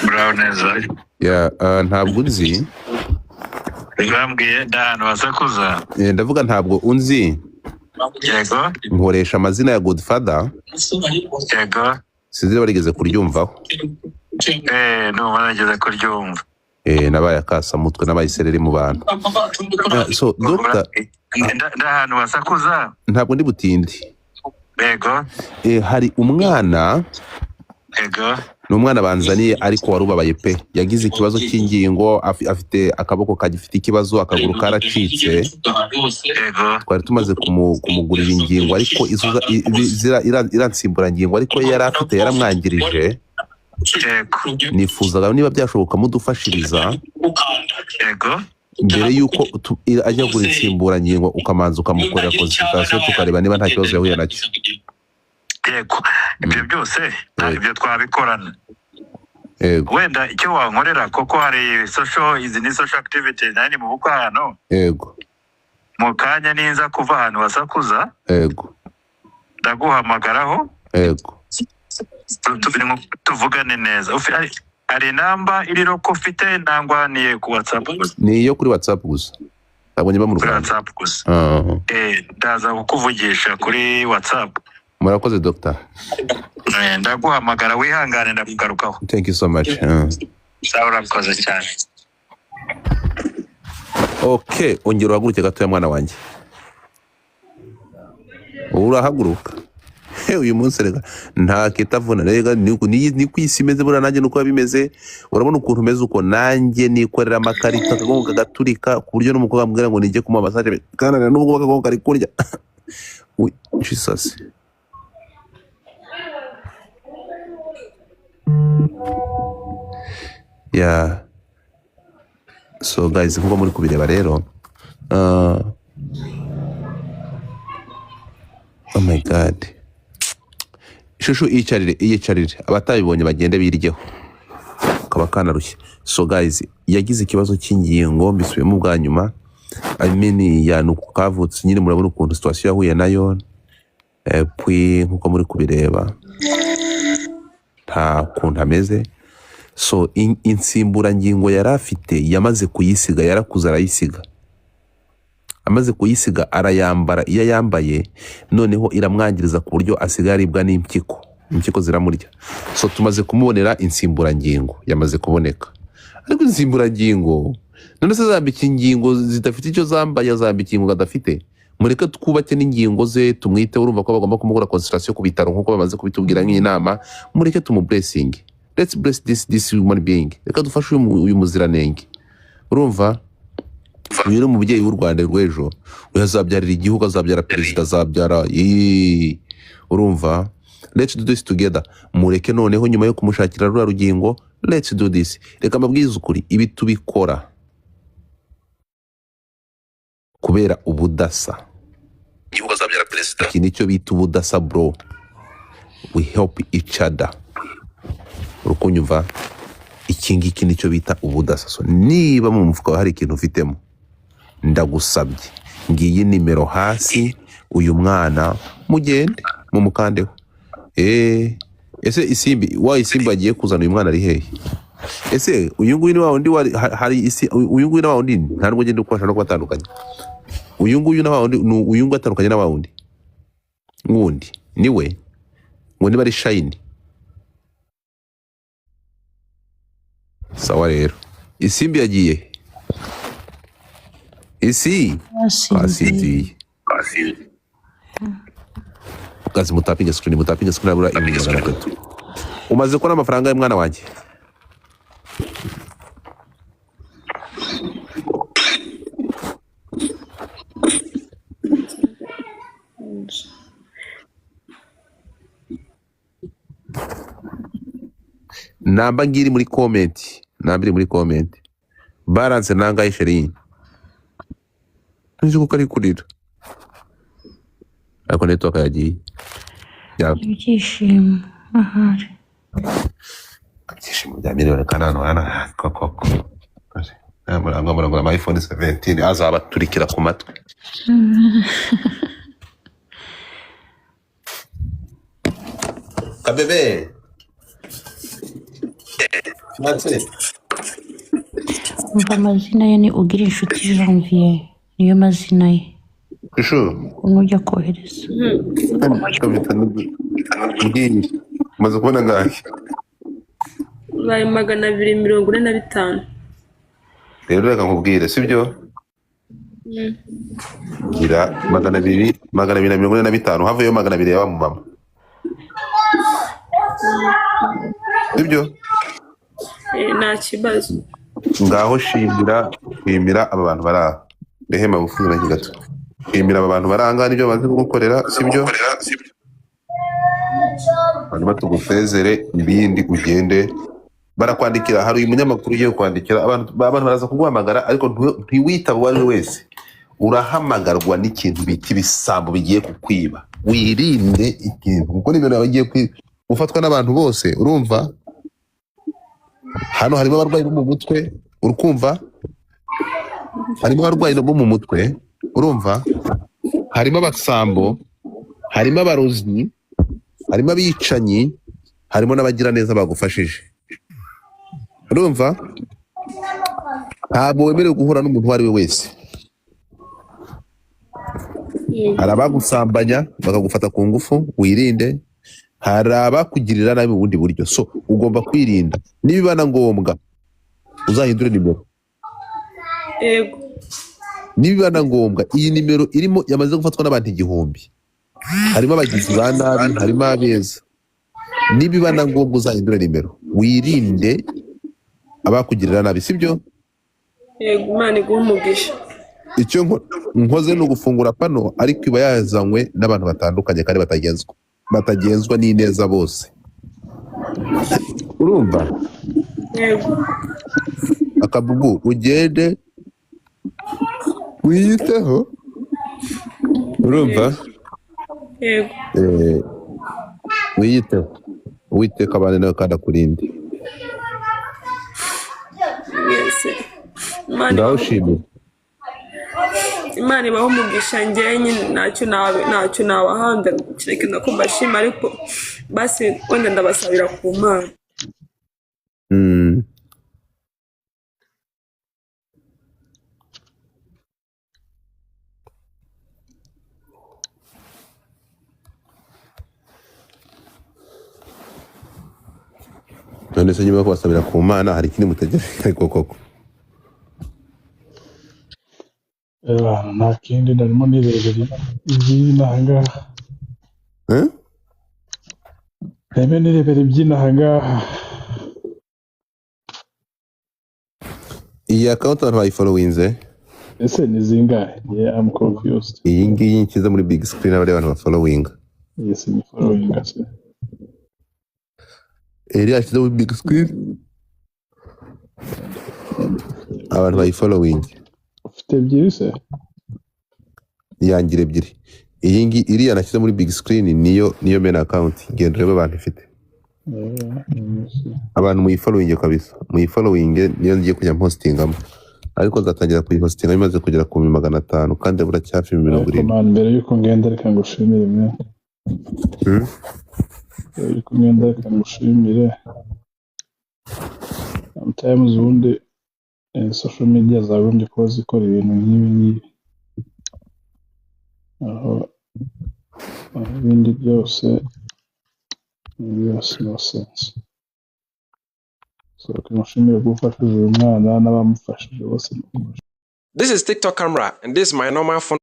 Muraho neza. Yeah, ntabwo unzi. Bambwiye ahantu basakuza. Ndavuga ntabwo unzi. Yego. Nkoresha amazina ya Godfather. Yego. Sinzi niba warigeze kuryumvaho. Numva nageze kuryumva. Nabaye akasamutwe, nabaye isereri mu bantu. So doctor, Ndahantu basakuza. Ntabwo ndi butinde. Yego. Hari umwana. Yego. Ni umwana banzaniye, ariko wari ubabaye pe. Yagize ikibazo cy'ingingo, afite akaboko kagifite ikibazo, akaguru karacitse. Yego. Twari tumaze kumugurira ingingo, ariko izo iriya nsimburangingo ariko yari afite yaramwangirije. Yego. Nifuzaga niba byashoboka mudufashiriza Yego. mbere y'uko ajya kugura insimburangingo, ukamanza ukamukorera consultation, tukareba niba nta kibazo yahuye nacyo. Yego, ibyo byose ibyo twabikorana. Wenda icyo wankorera, koko hari social, izi ni social activity, nari mu bukwe ahantu. Mu kanya ninza kuva ahantu basakuza, ndaguhamagaraho. Tuvugane neza. Hari namba iri ko ufite nangwa ni ku WhatsApp gusa? Ni iyo kuri WhatsApp gusa, ntabwo nyiba mu Kuri Rwanda. WhatsApp gusa. Ah. Ndaza kukuvugisha kuri WhatsApp. Murakoze, doctor. Ndaguhamagara, wihangane, ndakugarukaho. Thank you so much. Ah. Sawa, urakoze cyane. Okay, ongera uhaguruke gatoya, mwana wanjye. Urahaguruka. He, uyu munsi reka nta kitavuna. Rega ni ku isi imeze buriya, nanjye nuko biba bimeze. Urabona ukuntu umeze, uko nanjye nikorera amakarito, akagongo kagaturika, ku buryo n'umukobwa ambwira ngo nijye kumuha massage kananira, nubwo akagongo kari kurya. Ui, Jesus. Yeah, so guys, nkuko muri kubireba rero, oh my God, shushu, iyicarire, iyicarire, abatabibonye bagende biryeho, kaba kanarushye. So guys, yagize ikibazo cy'ingingo, mbisubiyemo bwa nyuma. I mean, ya nuko kavutse nyine, murabona ukuntu situation yahuye nayo. Puis nkuko muri kubireba, nta kuntu ameze. So insimburangingo yari afite yamaze kuyisiga, yarakuze arayisiga. Amaze kuyisiga arayambara. Iyo ayambaye noneho iramwangiriza ku buryo asigaye aribwa n'impyiko, impyiko ziramurya. So tumaze kumubonera insimburangingo, yamaze kuboneka, ariko insimburangingo none se zambika ingingo zidafite icyo zambaye? Azambika ingingo adafite. Mureke twubake n'ingingo ze, tumwite. Urumva ko bagomba kumukora consultation ku bitaro nk'uko bamaze kubitubwira nk'inama. Mureke tumublessing. Let's bless this human being. Reka dufashe uyu muziranenge. Urumva uyu ni umubyeyi w'u Rwanda rw'ejo. Uyu azabyarira igihugu, azabyara perezida, azabyara. Yee. Urumva, let's do this together. Mureke noneho nyuma yo kumushakira ruriya rugingo, let's do this. Reka mbabwize ukuri, ibi tubikora kubera ubudasa. Igihugu, azabyara perezida. Iki nicyo bita ubudasa, bro. We help each other. Urukunyumva, iki ngiki nicyo bita ubudasa. So niba mu mufuka wawe hari ikintu ufitemo, ndagusabye, ngiyi nimero hasi, uyu mwana mugende mumukandeho. Ese Isimbi wa Isimbi agiye kuzana uyu mwana ari hehe? Ese uyu nguyu ni wa wundi wari hari isi? Uyu nguyu na wa wundi, nta nubwo ngenda ukubasha no kubatandukanya. Uyu nguyu na wa wundi, uyu nguyu atandukanye na wa wundi wundi, niwe ngo niba ari Shayini. Sawa rero, Isimbi yagiye isi. Yasinziriye. Asinziye. Guys, mutapinge screen, mutapinge screen, abura 300,000. Umaze kubona amafaranga y'umwana wanjye? Namba ngiri muri comment, namba iri muri comment. Balance nangahe, chérie? Nzi kuko ari kurira, ariko network yagiye. Ibyishimo ahari. Ibyishimo bya miliyoni kandi hano hano koko murangwa murangura ama iPhone 17 azabaturikira ku matwi. Kabebe. Fiancé. Umva, amazina ye ni Ugira Inshuti Janvier, niyo mazina ye. Shushu. Nujya kohereza. Mbwiye, umaze kubona angahe? Baye 245. Rero reka nkubwire, sibyo? Gira 200, 245, havuyeyo 200 ya wa mumama, sibyo? Eh, nta kibazo. Ngaho shimira, shimira aba bantu bari aha. Rehema, bufunze naki gato. Shimira aba bantu bari aha ngaha n'ibyo bamaze kugukorera, sibyo? Hanyuma tugusezere, ibindi ugende barakwandikira. Hari uyu munyamakuru ugiye kwandikira abantu, abantu baraza kuguhamagara, ariko ntiwitabe uwo ari we wese. Urahamagarwa n'ikintu bita ibisambo bigiye kukwiba. Wirinde ikintu, kuko nimero yawe igiye gufatwa n'abantu bose. Urumva, hano harimo abarwayi bo mu mutwe, urukumva? Harimo abarwayi bo mu mutwe, urumva? Harimo abasambo, harimo abarozi, harimo abicanyi, harimo n'abagiraneza bagufashije. Urumva, ntabwo wemerewe guhura n'umuntu uwo ari we wese. Hari abagusambanya bakagufata ku ngufu, wirinde. Hari abakugirira nabi mu bundi buryo, so ugomba kwirinda. Nibiba na ngombwa uzahindure nimero. Yego. Nibiba na ngombwa, iyi nimero irimo yamaze gufatwa n'abantu 1000, harimo abagizi ba nabi, harimo abeza. Nibiba na ngombwa uzahindure nimero, wirinde abakugirira nabi, sibyo? Yego, Imana iguhe umugisha. Icyo nkoze ni ugufungura pano, ariko iba yazanywe n'abantu batandukanye kandi batagenzwa n'ineza bose, urumva? Yego. Akabubu, ugende wiyiteho, urumva? Yego. Wiyiteho, Uwiteka abane nawe kandi akurinde. Mwese Imana Ngaho ibahe. ushimire. Imana ibahe umugisha. Njyewe nyine ntacyo nabahanda kereka nako mbashima, ariko basi wenda ndabasabira ku Mana. None se nyuma yo kubasabira ku Mana hari ikindi mutegereje ariko koko? Nta kindi, narimo nirebera iby'inaha ngaha. Eh? Narimo nirebera iby'inaha ngaha. Iyi account abantu bayifollowinze? Ese ni zingahe? Yeah, I'm confused. Iyi ngiyi nshyize muri big screen, abari abantu bafollowinga. Yes, ni following se. Eri yashyize muri big screen, abantu bayifollowing. Ufite ebyiri se? Yangira ebyiri. Iyi ngiyi iriya nashyize muri big screen niyo main account. Genda urebe abantu ifite. Abantu muyifollowing kabisa, muyifollowing, niyo ngiye kujya mpostingamo, ariko nzatangira kuyihostinga bimaze kugera ku 500, kandi buracyafi mirongo Ariko irindwi. man, mbere yuko ngenda reka ngushimire mwe. Mbere yuko ngenda reka ngushimire. Sometimes ubundi social media zagombye kuba zikora ibintu nk'ibi ngibi, aho ibindi byose no sense. So reka ngushimire kuba ufashije uyu mwana n'abamufashije bose. This is TikTok camera, and this is my normal phone.